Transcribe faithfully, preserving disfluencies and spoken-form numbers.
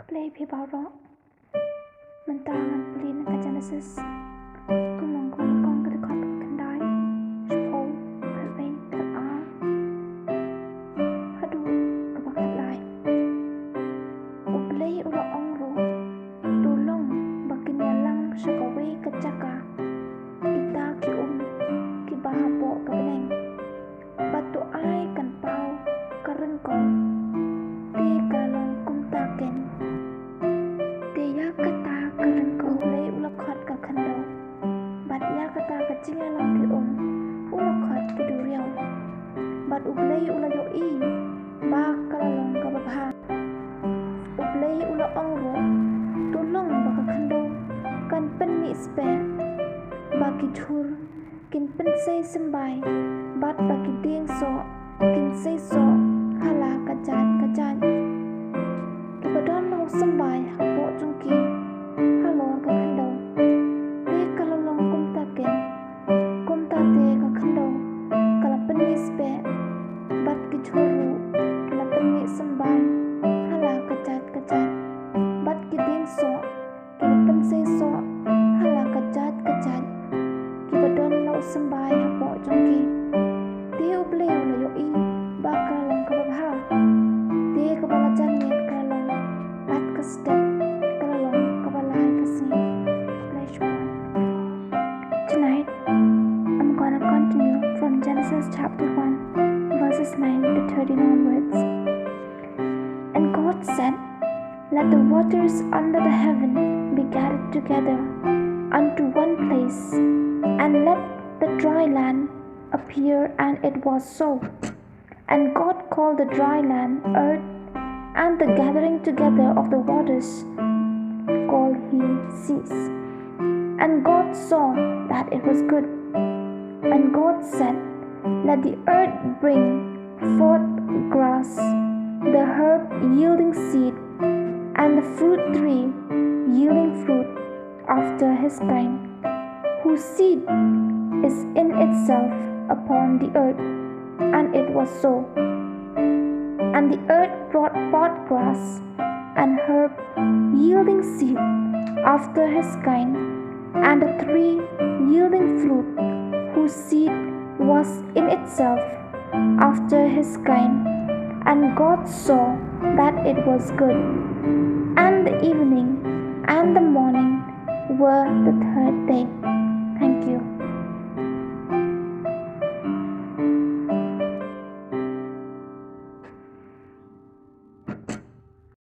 Khublei phi baroh. Mynta ngan pule na ka Genesis. Kumno kumno ka dkhot khyndai, shiphew, khatwei, khatar, haduh kaba khatlai. U Blei u la ong ruh, to long ba kin ïalang sha kawei ka jaka kita ki um kiba hapoh ka bneng. Bad to ai kan paw ka ryngkaw. Te ka la long kumta kein. Te ïa kata ka ryngkaw U Blei u la khot ka khyndew. Bad ïa kata ka jingïalang ki um u la khot ki duriaw. Bad U Blei u la ïohi ba ka la long kaba bha. U Blei u la ong ruh, to long ba ka khyndew kan pynmih speh, ba ki jhur kin pynsei symbai, bad ba ki dieng soh kin sei soh ha la ka jait ka jait. Kiba don la u symbai hapoh jong ki halor ka khyndew. Te ka la long kumta kein. Kumta te ka khyndew ka la pynmih speh, bad ki jhur ruh ki la pynmih symbai ha la ka jait ka jait, bad ki dieng soh ki la pynsei soh ha la ka jait ka jait. Kiba don la u symbai hapoh jong ki. Te U Blei u la ïohi ba ka la long kaba bha. Te kaba la jan miet ka la long, bad ka step ka la long kaba lai ka sngi. Bless you all. Tonight, I'm gonna continue from Genesis chapter one, verses nine to thirteen onwards. And God said, let the waters under the heaven be gathered together unto one place, and let the dry land appear, and it was so. And God called the dry land earth, and the gathering together of the waters called he seas. And God saw that it was good. And God said, let the earth bring forth grass, the herb yielding seed, and the fruit tree yielding fruit after his kind, whose seed is in itself upon the earth. And it was so. And the earth brought forth grass and herb yielding seed after his kind, and a tree yielding fruit whose seed was in itself after his kind. And God saw that it was good. And the evening and the morning were the third day. Thank you.